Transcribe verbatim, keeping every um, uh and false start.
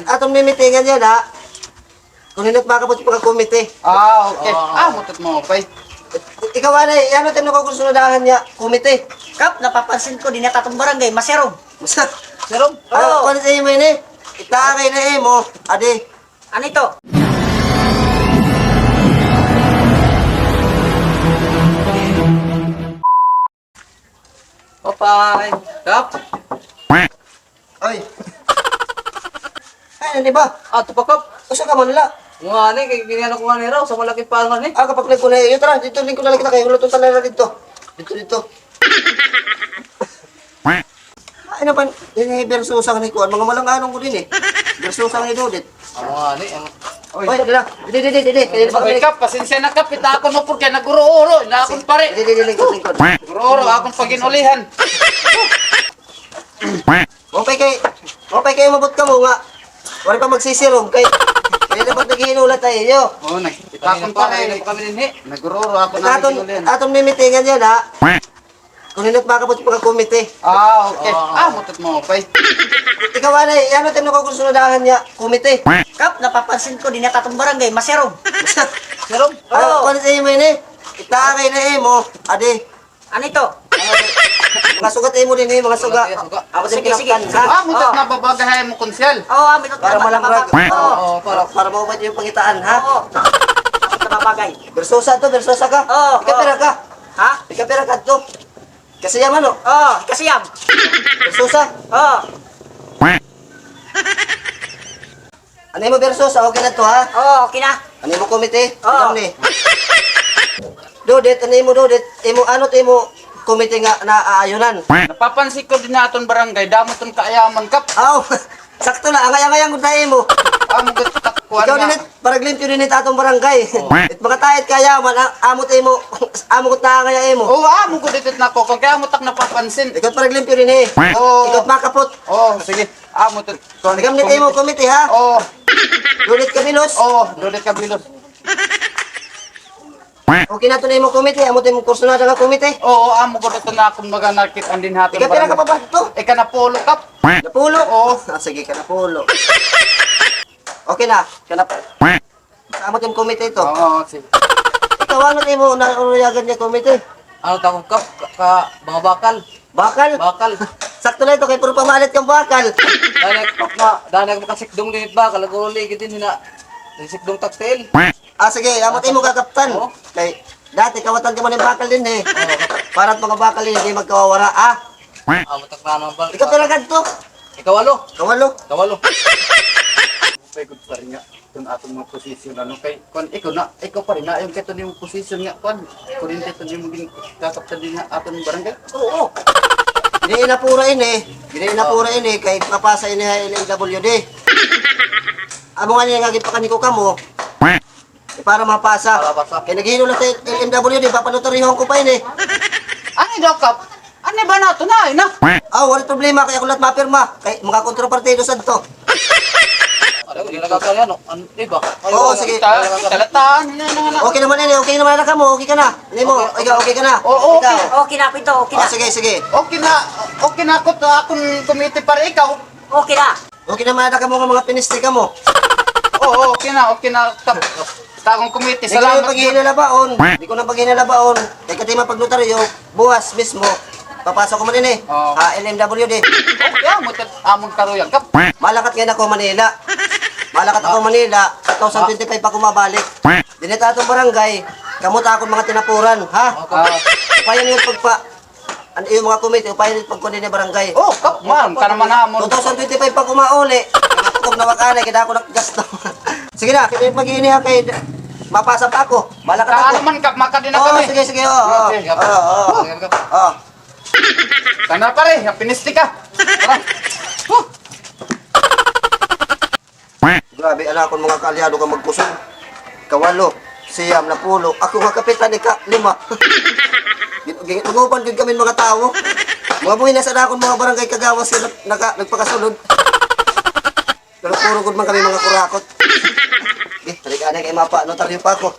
Aton mimitingan yana, ha? Kon hin-o it makapot pagka-komite. Ah, okay. Ah, mutot mo, okay. Ikaw, anay, ano it im nakukonsultahan nga komite? Kap, napapansin ko, dinhi ha aton barangay, masirom. Masirom? Oo. Ano it imo ini? Itaagay na imo, adi. Ano ito? Opay, Kap? Oy. Ay, ano ba? Ato pa, Kap. Usa ka man la. Ngani, kay ginano ko ngani raw, sa malaki pa ngani. Ah, kapag nagkunay, iyo, tara, didto, lingkod na la kita kay ulo tong tanay na didto. Didto, didto. Ay, napan, ini versus ang ni kuan, mga malanganon ko dinhi. Versus ang ni Dodit. Amo ngani, amo. Oy, dira. Didi, didi, didi. Kaya pa Oy, kami. Kap, pasensya na, Kap. Ita akon upod kay naguro-uro. Ina akon pare. Didi, didi, lingkod, lingkod. Guro-uro, akon pag-inulihan. Maupay kay, maupay kay umabot kamo nga. Waray pa magsisirom kay, kay dapat naghihinulat tayo. Oo, nag-, ita akon pare. Kami dinhi. Naguro-uro, akon Aton, pag-inulihan. Aton mimitingan yana, ha? Kon hin-o it makapot pagka-komite. Ah, okay. Ah, mutot mo, okay. Ikaw, anay, ano it im nakukonsultahan nga komite? Kap, napapansin ko, dinhi ha aton barangay, masirom. Masirom? Oo. Ano it imo ini? Itaagay na imo, adi. Ano ito? Mga suga it imo dinhi, mga suga. Mga suga. Amo it im kinaptan, ha? Ah, mutot na babagay ha imo, konsehal. Oo, amo ito. Para malamrag. Oo. Oo, para, para maupay it imo pangitaan, ha? Oo. Ito babagay. Bersosa to, bersosa ka? Oo. Ikapira ka? Ha? Ikapira ka to? Kasiyam, ano? Oo, kasiyam. Bersosa? Oo. Ano imo, bersosa? Okay na to, ha? Oo, okay na. Ano imo, komite? Oo. Ikaw ni. Dodit, ano imo, Dodit? Imo, ano to imo komite nga naaayunan? Napapansin ko dinhi ha aton barangay, damo ton kaayaman, Kap. Aw, sakto la, angay-angay an gud na imo. Amo gud ta kuan. Ikaw na. Dinhi, paraglimpyo dinhi ha aton barangay. Oo. It mga tawo it kaayaman, a-, amo it imo, amo gud naangay ha imo. Oo, amo gud it nako, kay amo tak napapansin. Ikaw it paraglimpyo dinhi. Oo. Ikaw it makapot. Oo, sige. Amo it. Ikaw it imo komite, ha? Oo. Dodit Cabilos. Oo, Dodit Cabilos. Okay na to na imo komite, amo it imo kursunada nga komite. Oo, amo gud ito na akon mga nakit-an dinhi ha aton barangay. Ikapira ka pa ba to? Ikanapulo, Kap. Napulo? Oo. Ah, sige, ikanapulo. Okay na, kanap-, amo it imo komite ito. Oo, sige. Ikaw, ano it imo nauruyagan nga komite? Ano it akon, Kap? Ka, ka, mga bakal. Bakal? Bakal. Sakto la ito, kay puro pamalit kan bakal. Dali, Kap, na, dali, makasikdong dinhi it bakal, nag-uuli gud dinhi na. Sikdong taktil. Ah, sige, amo it imo kakaptan. Oo. Kay, dati, kawatan ka man hin bakal dinhi. Oo. Para it mga bakal dinhi, di magkawawara, ah. Amo tak na naman, bal-. Ikapira ka to? Ikawalo. Kawalo. Kawalo. Very good pa rin nga. Iton aton mga posisyon, ano, kay, kuan, ikaw na, ikaw pa rin na, ayaw kay iton imo posisyon nga, kuan, kurente iton imo gin-, kakaptan dinhi ha aton barangay. Oo. Ginapura ini, ginapura ini, kay mapasa ini ha L M W D. Amo ngani nga ginpakanhi ko kamo, para mapasa. Para mapasa. Kay naghihinula sa L M W D, papanotaryohan ko pa ini. Ano daw, Kap? Ano ba nato na, ay na? Aw, waray problema, kay ako la it mapirma. Kay mga kontrapartido sad to. Ano, di na kakaya, no? Ano, di ba? Oo, sige. Talataan na, na, na. Okay naman ini, okay naman na kamo, okay ka na. Hindi mo, ikaw, okay ka na? Oo, okay. Ikaw. Okay na ako ito, okay na. Ah, sige, sige. Okay na, okay na ako to, akon komite para ikaw. Okay na. Okay naman na kamo nga mga piniste kamo. Oo, okay na, okay na. Ta-, takon komite, salamat. Di ko na paghinalabaon. Di ko na paghinalabaon. Kay kadi man pagnotaryo, buwas mismo. Papasok ko man ini. Oo. Ah, L M W D. Okay, amo it, amon karuyan, Kap. Malakat ngayon ako Manila. Malakat ako Manila. Two thousand twenty-five pa ako mabalik. Dinhi ha aton barangay, kamo ta akon mga tinapuran, ha? Okay. Payan yung pagpa-, An iyo mga komite, upayan it pagkuan dinhi barangay. Oh, Kap, man, ka naman hamon. Two thousand twenty-five pa ko mauli. Tutob na wakanay, kay dako na gasto. Sige na, kita mag-iini ha, kay mapasa pa ako. Bala ka na ako. Ano man, Kap, makadi na kami. Oo, sige, sige, oo, oo. Okay, Kap. Oo, oo. Okay, Kap. Oo. Sana pare, piniste ka. Tara. Huh. Grabe, an akon mga kaalyado nga magkusog. Kawalo, siyam, napulo. Ako nga kapitan, ikalima. Gin-, gin-, ginuban gud kami mga tawo. Mga buhi na sa akon mga barangay kagawas nga nag-, naka-, nagpakasulod. Pero puro gud man kami mga kurakot. Eh, tarik anay kay mapa, notaryo pa ako.